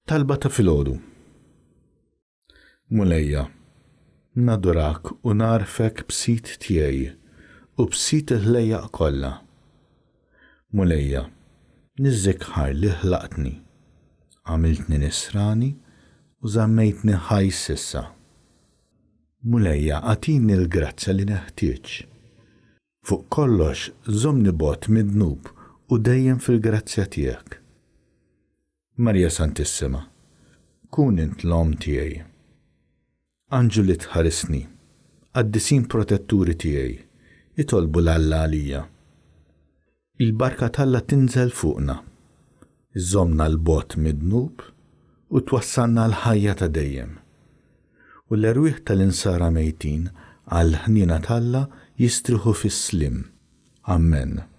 Talba ta' filgħodu. Mulejja, nadurak u nagħrfek b'Sid tiegħi u b'Sid il-ħlejjaq kollha. Mulejja, niżżik ħajr li ħlaqtni, għamiltni nisrani u żammejtni ħaj s'issa. Mulejja, agħtini l-grazzja li neħtieġ. Fuq kollox, żommni bogħod mid-dnub u dejjem fil-grazzja tiegħek. Marija Santissima, kun int l-Omm tiegħi. Anġlu li tħarisni, qaddisin protetturi tiegħi, itolbu 'l Alla għalija. Il-barka t'Alla tinżel fuqna, iżżommna 'l bogħod mid-dnub u twassalna għall-ħajja ta' dejjem. U l-erwieħ tal-insara mejtin għall-ħniena t'Alla jistrieħu fis-sliem. Ammen.